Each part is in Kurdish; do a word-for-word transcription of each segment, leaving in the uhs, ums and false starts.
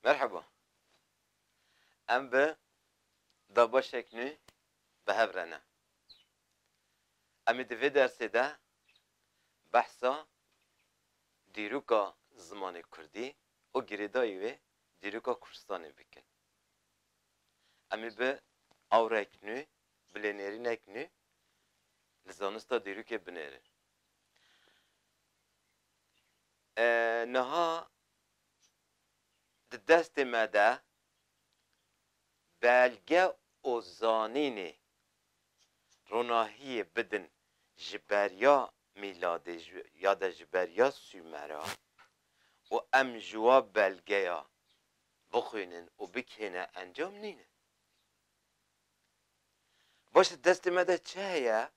Merhaba. Em bi dabeşek nû bi hev re ne. Em ê di vê dersê de behsa dîroka zimanê kurdî û girêdayî wê dîroka Kurdistanê bikin. Em ê bi awrek nû, bi lênêrînek nû li zanista dîrokê binêrin. E, niha di destê me de belge û zanînê ronahiyê bidin ji beriya mîladê ji, ya de ji beriya Sûmera û em ji wa belgeya bixwînin û bikêne encam nîne. Baş e, destê me de çi heye?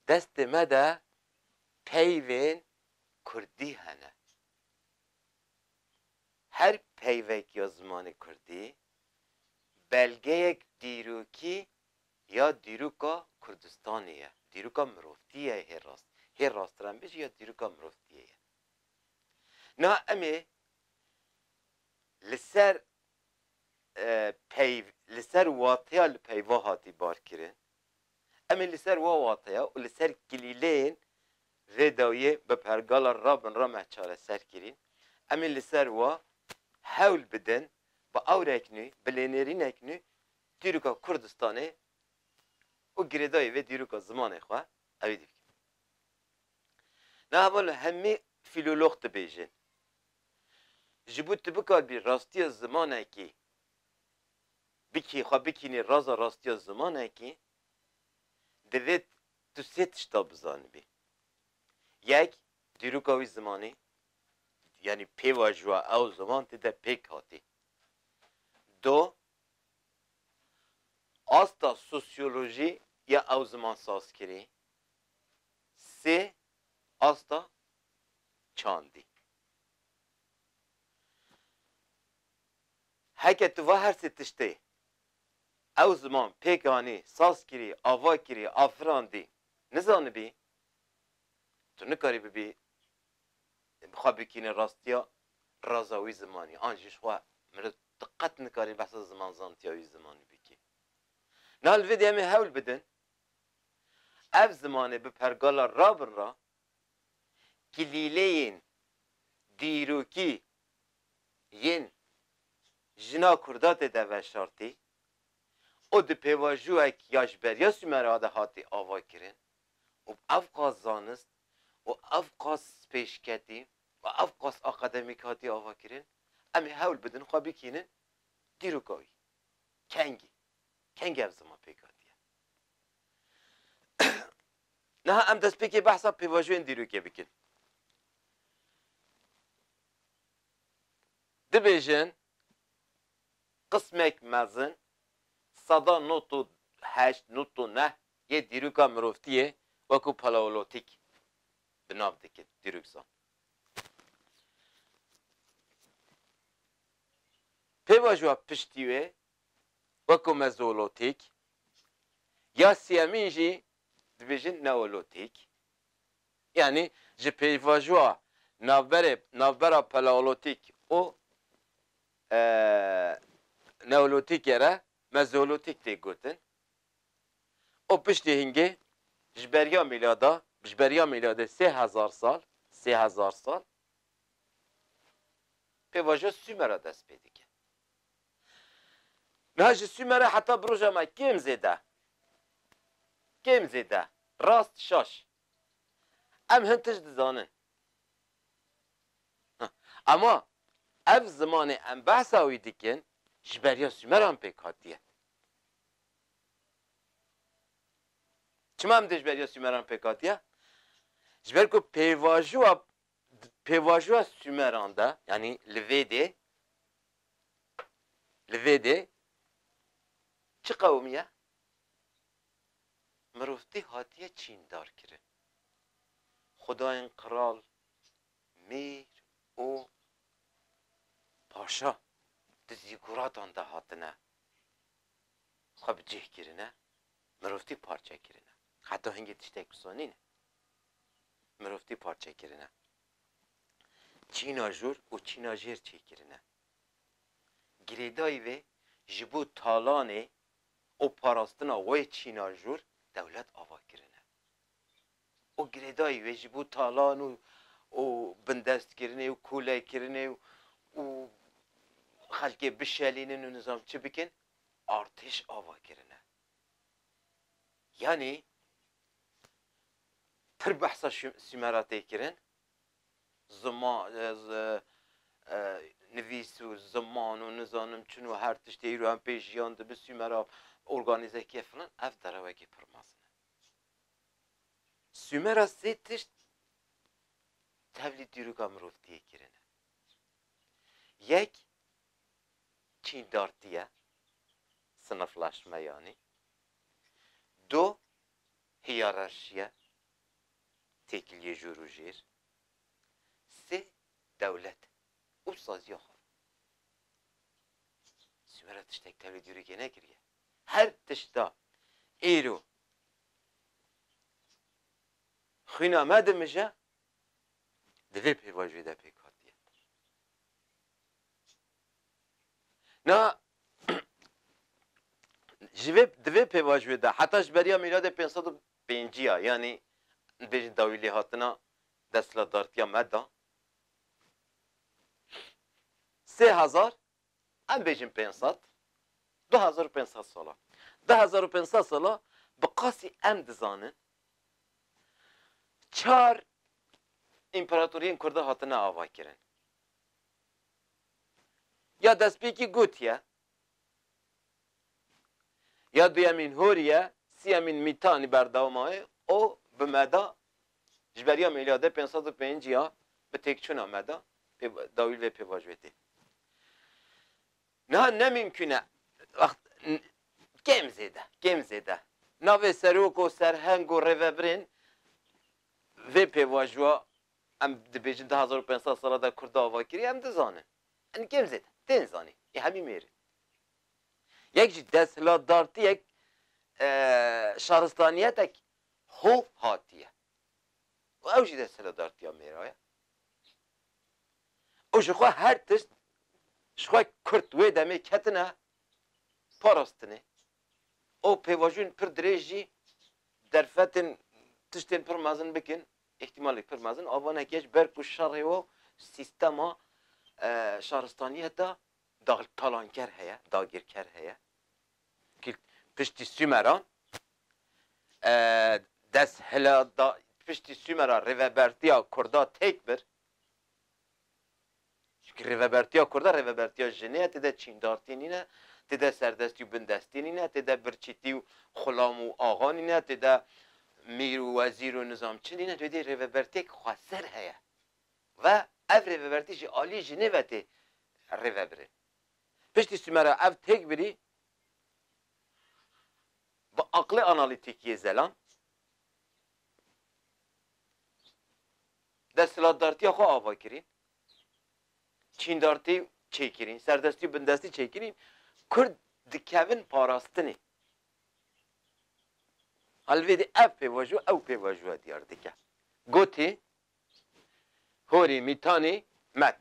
Destê me de peyvên kurdî hene. Her peyvek ya zimanê kurdî belgeyek dîrokî ya dîroka Kurdistanê ye. Dîroka mirovtî ye hê rast. Hê rasttir em bêjî ya dîroka mirovtî ye. Niha em ê li ser, e, peyv-, li ser wateya li peyva hatî bar kirin. Em ê li ser wa wateya û li ser kilîleyên vê dawiyê bi pergala rabin re me çareser kirîn. Em ê li ser wa hewl bidin, bi awrek nû, bi lênêrînek nû dîroka Kurdistanê û girêdayî vê dîroka zimanê xwe ewî dî bikin. Niha heval hemî fîlolog dibêjin. Ji bo tu bikaribî rastiya zimanekî bikî, xwe bikînî raza rastiya zimanekî, divê tu sê tişta bizanibî. Yek, dîroka wî zimanî, yanî pêvajoya ew ziman tê de pêk hatî. Do, asta sosyolojî ya ew ziman saz kirî. Sê, asta çandî. Heke tu va her sê tiştê ew ziman pêk anî, saz kirî, ava kirî, afirandî, nizanibî, tu nikarî bibî, bi xwe bikînî rastiya raza wî zimanî. An jî ji xwe mirov tu qet nikarî behsa zimanzantiya wî zimanî bikî. Niha li vê de em ê hewl bidin, ev zimanê bi pergala rabin re kilîleyên dîrokî yên jina kurda tê de veşartî û di pêvajoyek ya ji beriya Sûmera de hatî avakirin û ev qas zanist û ev qas pêşketî û ev qas akademîk hatî avakirin, em ê hewl bidin xwe bikînin dîroka wî. Kengî? Kengî ev ziman pêk hatiye? Niha em destpêkê behsa pêvajoyên dîrokê bikin. Dibêjin, qismek mezin, seda nod û heşt, nod û neh yê dîroka mirovtiyê wekû paleolotîk bi nav dikin, dîrokzan. Pêvajoya piştî wê wekû mezoolotîk, ya siyemîn jî dibêjin neolotîk. Yanî ji pêvajoya navberê, navbera paleolotîk û, e, neolotîkê re mezoolotîk tê gotin. Û piştî hingê ji beriya mîlada, ji beriya mîladê sê hezar sal, sê hezar sal pêvajoya Sûmera dest pê dike. Niha ji Sûmera heta bi roja me kêm zêde, kêm zêde, rast şaş. Em hin tişt dizanin. Heh. Ema ev zimanê em behsa wî dikin, ji beriya Sûmeran pêk hatiye. Çima em dê ji beriya Sûmeran pêk hatiye? Ji ber ku pêvajoya, pêvajoya Sûmeran de, yanî li vê dê, li vê dê çi qewimiye? Mirovtî hatiye çîndar kirin. Xwedayên qral, mîr û paşa di zîguratan de hatine xwe bi cih kirine, mirovtî parçe kirine. Heta hingê tiştek wisa nîne. Mirovtî parçe kirine. Çîna jûr û çîna jêr çêkirine. girêdayî wê ji bo talanê û parastina wê çîna jûr dewlet ava kirine. Û girêdayî wê ji bo talan û, û bindestkirinê û kolekirinê û, û xelkê bişelînin û nizam çi bikin, artêş ava kirine. Yanî pir behsa Şu-, Sumera tê kirin. Zima-, e, z-, e, nivîs û ziman û nizanim çin û her tiştê îro em pê jiyan dibin Sumera organîze kiye filan, ev derewekî pir mezin e. Sumera sê tişt tevlî dîroka mirovtiyê kirine. Yek, çîndartiye, siniflaşme yanî. Du, hiyerarşiye, têkiliyê jûr û jêr. Sê, dewlet û saziya xwe. Sumera tiştek tevlî dîrokê nekiriye. Her tişta îro xwîna me dimije, di vê pêvajoyê de pêk hatiye. Na, ji vê, di vê pêvajoyê de, heta ji beriya mîladê pênc sed û pêncî ya, yanî bêjin dawî lêhatina desthilatdartiya me de, sê hezar, em bêjin pênc sed, du hezar û pênc sed sala. Du hezar û pênc sed sala bi qasî em dizanin çar împaratoriyên Kurda hatine avakirin. Ya destpêkî Gotiye, ya duyemîn Horiye, siyemîn Mîtanî berdewama ye û bi me de ji beriya mîladê pênc sed û pêncî ya bi têkçûna me de pê-, dawî vê pêvajoyê tê. Niha ne mimkûn e. Wext, n-, kêm zêde, kêm zêde. Navê serok û serheng û rêvebirên vê pêvajoya em dibêjin du hezar û pênc sed sala de Kurda ava kiriye, em dizanin. Em kêm zêde, tên zanî. Ê hemî mêr in. Yek jî desthilatdartiyek, e, şaristaniyetek hov hatiye. Û ew jî desthilatdartiya mêra ye. Û ji xwe her tişt, ji xwe Kurd wê demê ketine parastinê. Û pêvajoyên pir dirêj jî derfetên tiştên pir mezin bikin, îhtimalek pir mezin ava neke ji ber ku şerê û sîstema, e, şaristaniyeta da-, talanker heye, dagirker heye. Kil-, piştî Sumeran, e, desthilatda-, piştî Sumera rêvebertiya Kurda têk bir. Çimkî rêvebertiya Kurda rêvebertiya jinê ye, tê de çîndartî nîne, tê de serdestî û bindestî nîne, tê de birçîtî û xulam û axa nîne, tê de mîr û wezîr û nizamçî nîne, tê de rêvebertiyek xweser heye. Ve ev rêvebertî ji alî jinê ve tê rêvebirin. Piştî Sumera ev têk birî, bi aqlê analîtîkî yê zelan, desthilatdartiya xwe ava kirîn, çîndartî çêkirîn, serdestî û bindestî çêkirîn, Kurd dikevin parastinê. Hal vê de ev pêvajo, ew pêvajoya diyar dike. Gotê, Horî, Mîtanî, Met.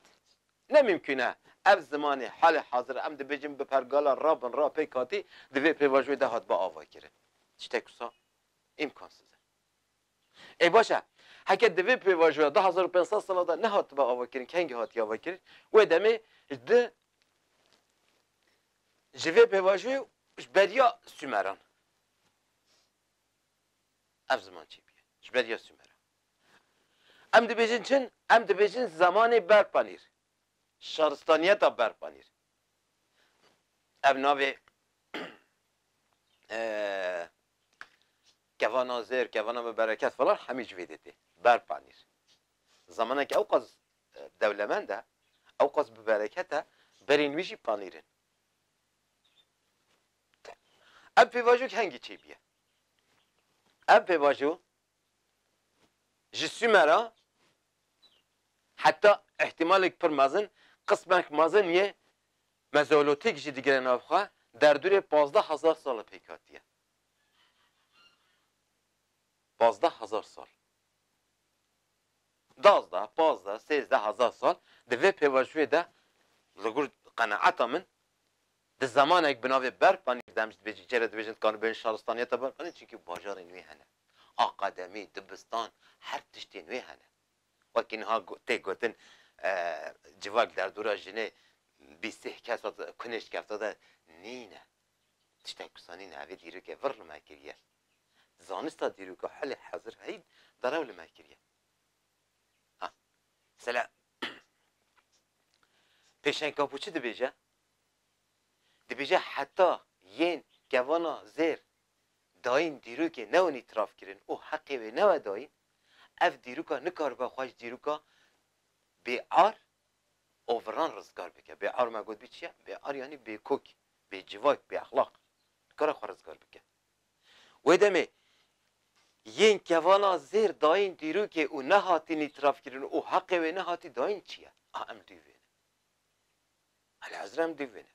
Ne mimkûn e. Ev zimanê halê hazir em dibêjin bi pergala rabin ra pêk hatî, di vê pêvajoyê de hatbe avakirin. Tiştek wisa îmkansiz e. Ê baş e, heke di vê pêvajoya du hezar û pênc sed sala de nehatibe avakirin, kengî hatiye avakirin? Wê demê di ji vê pêvajoyê ji beriya Sumeran. Ev ziman çêbûye. Ji beriya Sumera. Em dibêjin çin? Em dibêjin zemanê Berpanîr. Şaristaniyeta Berpanîr. Ev navê, e, kevana zêr, kevana bi bereket falan hemî ji vê dê tê. Berpanîr. Zemaneke ewqas, e, dewlemend e, ewqas bi bereket e, berên wî jî panîr in. Ev pêvajo kengî çêbûye? Ev pêvajo ji Sumera heta îhtimalek pir mezin, qismek mezin yê mezolotîk jî digire nav xwe, derdorê pazdeh hezar sal e pêk hatiye. Pazdeh hezar sal. Dazdeh, pazdeh, sêzdeh hezar sal di vê pêvajoyê de, li gor qenaeta min, Di zemanek bi navê Berpanîr de em ji dibêjin, cere dibêjin dikaribin şaristaniyeta Berpanîr, çimkî bajarên wê hene. Akademî, dibistan, her tiştên wê hene. Wekî niha go-, tê gotin, e, civak derdora jinê bîst sê kes hat kunê şikefta de nîne. Tiştek wisa nîne, evê dîrokê vir li me kiriye. Zanista dîroka helê hezir heyî derew li me kiriye. Ha. Mesela, Pêşenk Apo çi dibêje? Dibêje heta yên kevana zêr dayîn dîrokê newin îtiraf kirin û heqê wê newe dayîn, ev dîroka nikaribe xwe ji dîroka bêar û viran rizgar bike. Bêar me got bî çi ye? Bêar yanî bêkok, bêcivak, bêexlaq. Nikare xwe rizgar bike. Wê demê yên kevana zêr dayîn dîrokê û nehatîn îtiraf kirin û heqê wê nehatî dayîn çi ye? A em dûvê ne. Elhezir em dûvê ne.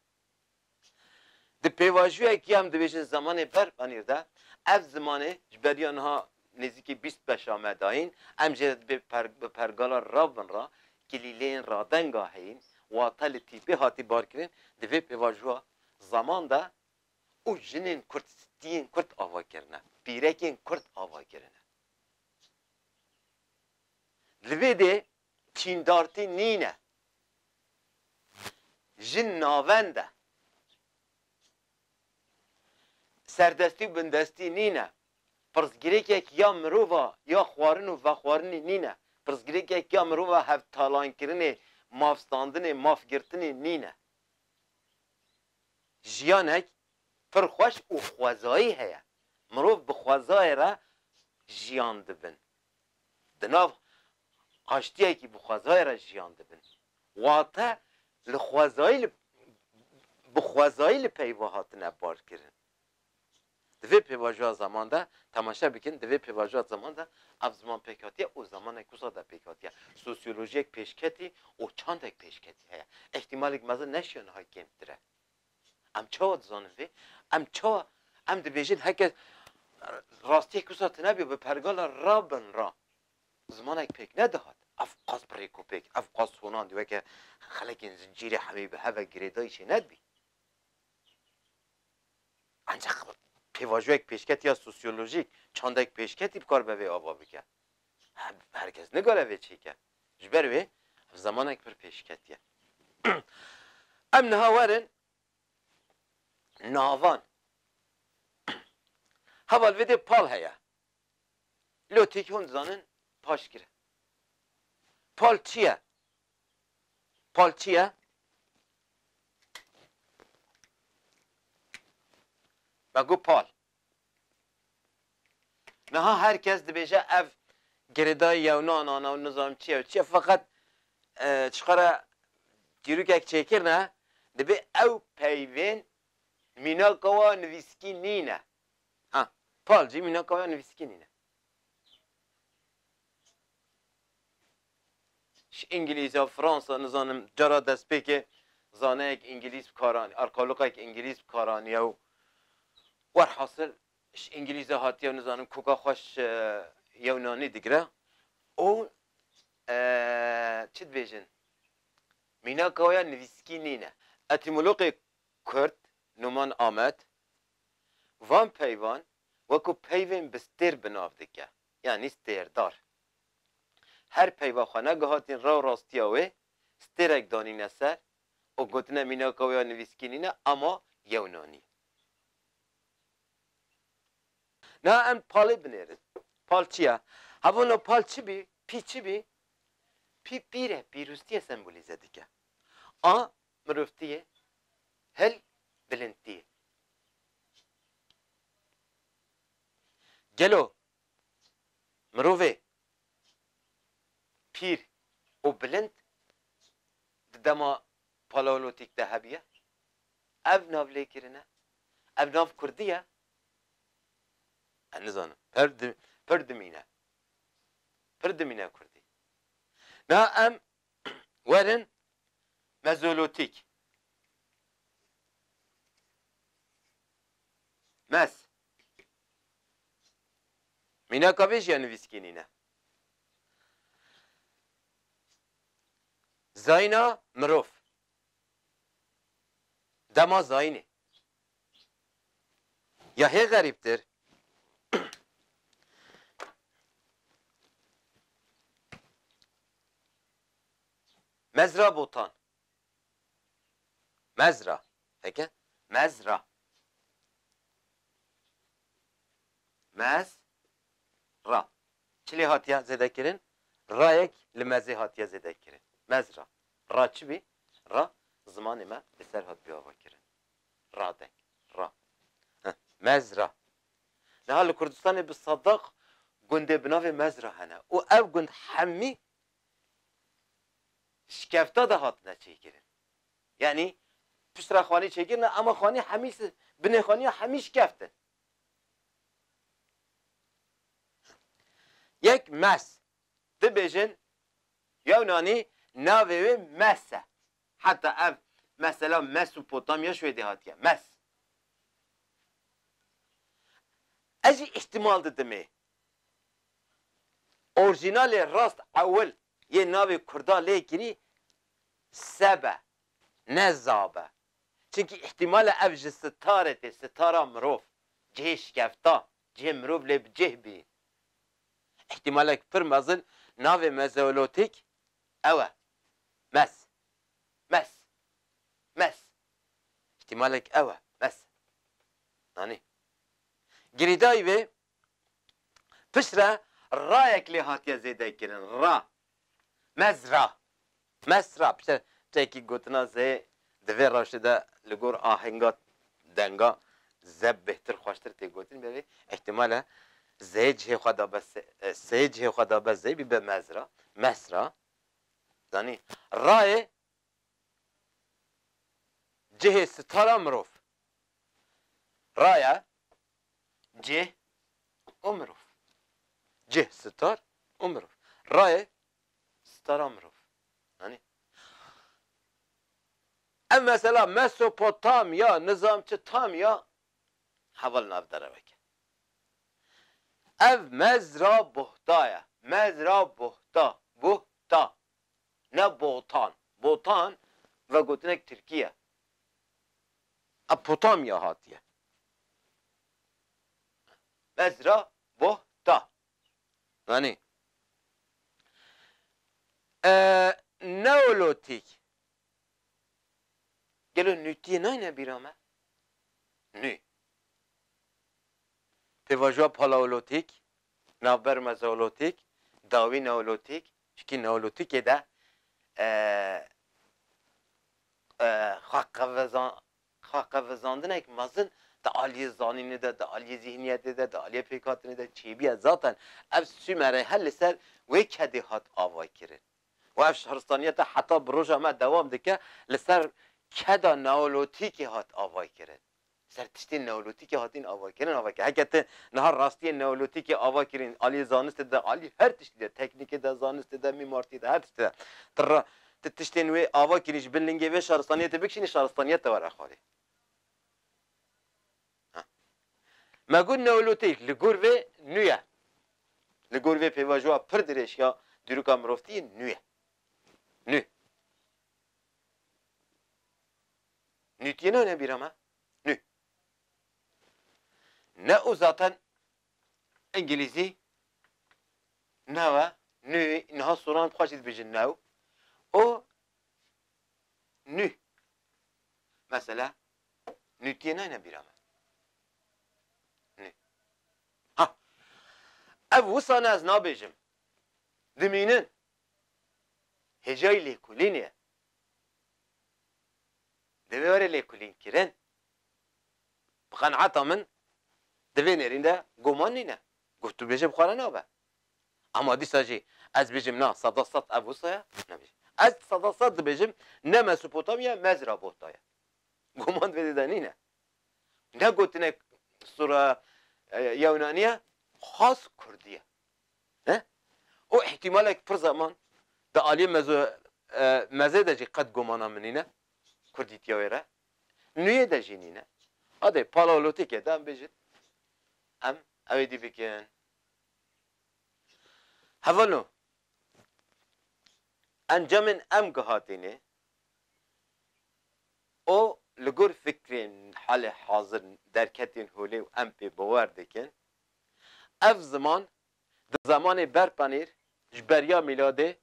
Di pêvajoyekî em dibêjin zemanê Berpanîr de, ev zimanê ji beriya niha nêzîkî bîst beşa me dayîn, em jê re dibê per-, bi pergala rabin ra, kilîleyên radenga heyîn, wate li tîpê hatî barkirin, di vê pêvajoya zeman de û jinên Kurd, stiyên Kurd ava kirine, pîrekên Kurd ava kirine. Li vê dê çîndartî nîne. Jin navend e. Serdestî û bindestî nîne. Pirsgirêkek ya mirova, ya xwarin û vexwarinê nîne. Pirsgirêkek ya mirova hevtalankirinê, mafstandinê, mafgirtinê nîne. Jiyanek pir xweş û xwezayî heye. Mirov bi xwezayê re jiyan dibin. Di nav aştiyekî bi xwezayê re jiyan dibin. Wate li xwezayî li, bi xwezayî li peyva hatine barkirin. Di vê pêvajoya zeman de, temaşe bikin, di vê pêvajoya zeman de ev ziman pêk hatiye û zemanek wisa de pêk hatiye. Sosyolojiyek pêşketî û çandek pêşketî heye. Îhtimalek mezin neşiya niha kêmtir e. Em çawa dizanin vê? Em çawa, em dibêjin heke rastiyek wisa tune bî bi pergala rabin ra zimanek pêk nedihat. Ev qas bi rêkopêk, ev qas sonandî weke xelekên zincîrê hemî bi hev ve girêdayîşê nedibî. Ancak pêvajoyek pêşketî ya sosyolojîk, çandek pêşketî bi kar be vê ava bike. Her, herkes nikare vê çêke. Ji ber wê ev zemanek pir pêşketî ye. Em niha werin navan. Heval vê dê pal heye. Lotîk hûn dizanin paşgir e. Pal çi ye? Pal çi ye? Me got pal. Niha her kes dibêje ev girêdayî yew nan ana û nizam çi ye û çi ye. Feqet, e, çiqara dîrokek çêkirine, dibê ew peyvên mînaka wa nivîskî nîne. Ha, pal jî mînaka wa nivîskî nîne. Ji Îngilîza, Fransa, nizanim, cara destpêkê zaneyek Îngilîz bi kar anî, arkeologek Îngilîz bi kar aniye û werhasil ji Îngilîza hatiye û nizanim koka xwe ji, e, Yewnanî digire û, e, çi dibêjin? Mînaka wê ya nivîskî nîne. Etîmologê Kurd, Numan Amed, van peyvan wekî peyvên bi stêr bi nav dike, yanî stêrdar. Her peyva xwe negihatîn rew rastiya wê, stêrek danîne ser û gotine mînaka wê ya nivîskî nîne, ama Yewnanî. Niha em palê binêrin. Pal çi ye? Hevalno pal çi bî? Pî çi bî? Pî pîr e, pîrostiyê sembolîze dike. A mirovtiyê, hil bilindtiyê. Gelo mirovê pîr û bilind di dema paleolotîk de hebiye? Ev nav lê kirine. Ev nav kurdî ye. Ez nizanim. Pir di-, pir dimîne. Pir dimîne kurdî. Niha em werin mezolotîk. Mez. Mînaka vê jî ya nivîskî nîne. Zayîna mirov. Dema zayînê. Ya hê xerîbtir. Mezra botan. Mezra. Peki? Mezra. Mez. Ra. Çi lê hatiye zêde kirin? Rayek li mezê hatiye zêde kirin. Mezra. Ra çi bî? Ra zimanê me li ser hat bi ava kirin. Radek. Ra. Heh. Mezra. Niha li Kurdistanê bi sedaq gundê bi navê Mezra hene. Û ev gund hemî şikefta de hatine çêkirin. Yanî piştre xanî çêkirine, ema xanî hemî si-, binê xaniya hemî şikeft in. Yek Mes. Dibêjin, Yewnanî navê wê Mes e. Heta ev mesela Mesopotamya ji wê dê hatiye. Mes. Ez jî îhtimal didimê. Orjînalê rast ewil yê navê Kurda lê kirî Seb e, ne Zab e. Çimkî îhtîmal e ev ji sitarê tê, sitara mirov, cihê şikefta, cihê mirov lê bi cih bî. Îhtîmalek pir mezin navê Mezoolotîk ew e. Mes. Mes. Mes. Îhtîmalek ew e. Mes. Nanî. Girêdayî wê piştre rayek lê hatiye zêde kirin. Ra. Mezra. Mesra. Piştre, piştre kî gotina zê di vê rewşê de li gor ahenga denga zeb bêhtir xweştir tê gotin. Belê îhtîmal e zê cihê xwe dabe se-, e, sê cihê xwe dabe zê bîbe mezra. Mesra. Zanî? Rayê cihê sitara mirov. Raya cih û mirov. Cih sitar û mirov. Rayê sitara mirov. Yanî ev mesela Mesopotamya, nizam çi Tamya, heval nav dereweke. Ev mezra buhta ye. Mezra buhta. Buhta. Ne botan. Botan vegotinek tirkî ye. A Potamya hatiye. Mezra bohta. Yanî, e, Neolotîk. Gelo nûtiyê nayne bîra me? Nû. Pêvajoya paleolotîk, navber mezoolotîk, dawî neolotîk, çikî neolotîkê de, e, e, xweqevizan-, xweqevizandinek mezin di aliyê zanînê de, di aliyê zîhniyetê de, di aliyê pêkhatinê de çêbûye. Zaten ev Sumerê her li ser wê kedê hat avakirin. Û ev şaristaniyete heta bi roja me dewam dike, li ser keda neolotîkê hat avakirin. Ser tiştên neolotîkê hatin avakirin, avakirin. Heke tu niha rastiyên neolotîkê avakirin, alî zanistê de, alî her tiştî de, teknîkê de, zanistê de, mîmartiyê de, her tiştî de. Tu ra-, tu tiştên wê avakirî ji bin lingê vê şaristaniyetê bikişînî, şaristaniyet te were xwarê. Ha. Me got neolotîk, li gor vê nû ye. Li gor vê pêvajoya pir dirêj ya dîroka mirovtiyê nû ye. Nû. Nûtiyê nayne bîra me? Nû. Ne û zaten îngilîzî newe, nû, niha soran bi xwe jî dibêjin new. O nû. Mesela, nûtiyê nayne bîra me. Nû. Ha. Ev wisa ne ez nabêjim. Dimînin. Hêjayî lêkolînê ye. Divê were lêkolînkirin. Bi qenaeta min di vê nêrîn de guman nîne. Guftûbêje bi xwe re nabe. Ama dîsa jî ez bêjim na, seda sed ev wisa ye, nebêjim. Ez seda sed dibêjim ne Mesopotamya, Mezra Bota ye. Guman vê de nîne. Ne gotinek sura, e, Yewnanî ye, xas Kurdî ye. He? O îhtîmalek pir zeman di aliyê mezo-, e, mezê de jî qet gumana min nîne. Kurdîtiya wê re. Nûyê de jî nîne. Adê paleolotîkê de em bêjin. Em ew ê dî bikin. Hevalo. Encamên em gihatînê. O li gor halê hazir derketên holê û em pê bawer dikin. Ev ziman di zemanê berpanîr ji beriya mîladê,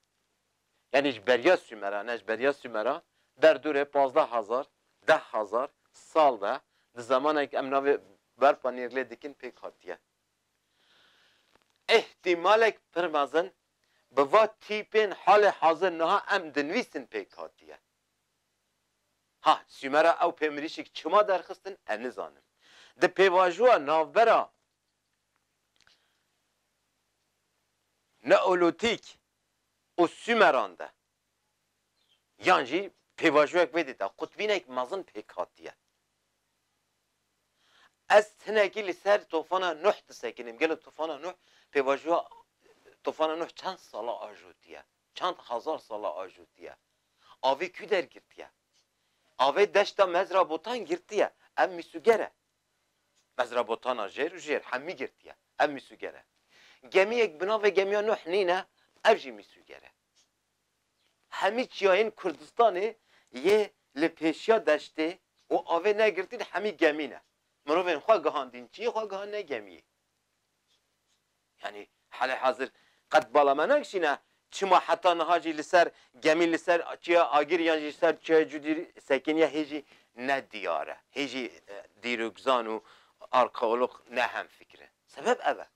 yanî ji beriya Sumera, ne ji beriya Sumera, derdorê pazdeh hezar, deh hezar sal de di zemanek em navê berpanîr lê dikin pêk hatiye. Îhtîmalek pir mezin bi va tîpên halê hazir niha em dinivîsin pêk hatiye. Ha, Sumera ew pêmirîşik çima derxistin, ez nizanim. Di pêvajoya navbera Neolotîk û Sumeran de, yan jî pêvajoyek vê dî de, qutbînek mezin pêk hatiye. Ez hinekî li ser tofana Nuh disekinim. Gelo tofana Nuh, pêvajoya tofana Nuh çend sala ajotiye? Çend hezar sala ajotiye? Avê kû dergirtiye? Avê deşta Mezrabotan girtiye. Ev mîsûger e. Mezrabotana jêr û jêr hemî girtiye. Ev mîsûger e. Gemiyek bi navê gemiya Nuh nîne, ev jî mîsûger e. Hemî çiyayên Kurdistanê yê li pêşiya deştê û avê negirtî di hemî gemî ne. Mirovên xwe gihandîn çiyê, xwe gihandine gemiyê. Yanî halê hazir qet bala me nekişîne, çima heta niha jî li ser gemî, li ser çiya Agirî yan jî li ser çiya Cûdî sekiniye, hê jî ne diyar e. Hê jî, e, dîrokzan û arkeolog ne hemfikir in. Sebeb ev e.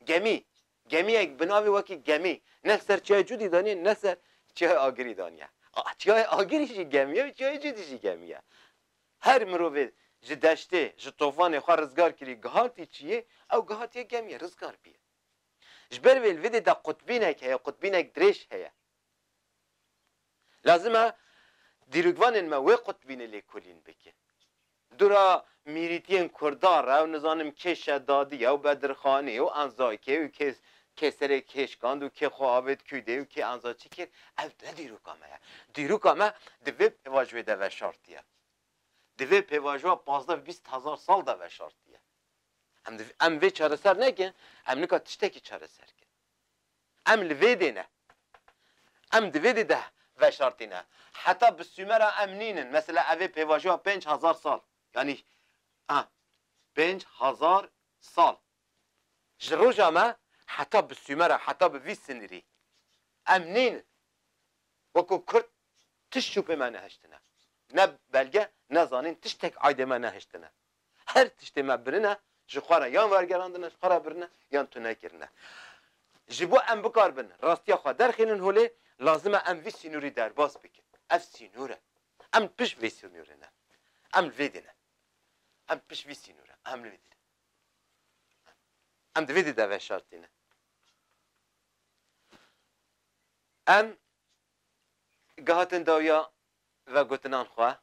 Gemî, gemiyek bi navê wekî gemî ne li ser çiyayê Cûdî daniye, ne ser çiyayê Agirî daniye. A, çiyayê Agirî jî gemî ye û çiyayê Cûdî jî gemî ye. Her mirovê ji deştê, ji tofanê xwe rizgar kirî, gihatî çiyê, ew gihatiye gemiyê, rizgar bîye. Ji ber vê li vê dê de qutbînek heye, qutbînek dirêj heye. Lazim e dîrokvanên me wê qutbînê lêkolîn bikin. Dûra mîrîtiyên Kurdan re, ew nizanim kê Şedadî ye û Bedirxanî û Enzakê û kê, kê serê kê şikand û kê xwe avêt Kûdê û kê Enza çi kir, ev ne dîroka me ye. Dîroka me di vê pêvajoyê de veşartiye. Di vê pêvajoya pazdeh bîst hezar sal de veşartiye. Em di, em vê çareser nekin, em nika tiştekî çareser kin. Em li vê dê ne. Em di vê dê de veşartî ne. Heta bi Sumera em nînin. Mesela evê pêvajoya pênc hezar sal. Yanî, ha, pênc hezar sal. Ji roja me heta bi Sumera, heta bi vî sinirî. Em nînin. Wekî Kurd tişt çû pê me nehiştine. Ne belge, ne zanîn, tiştek aydê me nehiştine. Her tiştê me birine, ji xwe re yan wergerandine, ji xwe re birine, yan tune kirine. Ji bo em bikaribin rastiya xwe derxînin holê, lazim e em vî sînorî derbas bikin. Ev sînor e. Em pişt vê sînorê ne. Em li vê dê ne. Em pişt vî sînor e. Em li vê dê ne. Em di vê dê de veşartî ne. Em gihatin dawiya vegotinan xwe.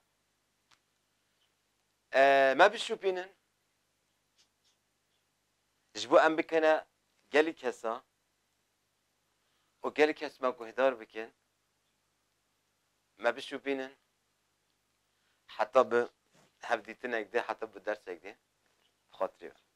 E, me bişopînin. Ji bo em bikene gelî kesa û gelî kes me guhdar bikin. Me bişopînin. Heta bi hevdîtinek dê, heta bi dersek dê. Xatirê we.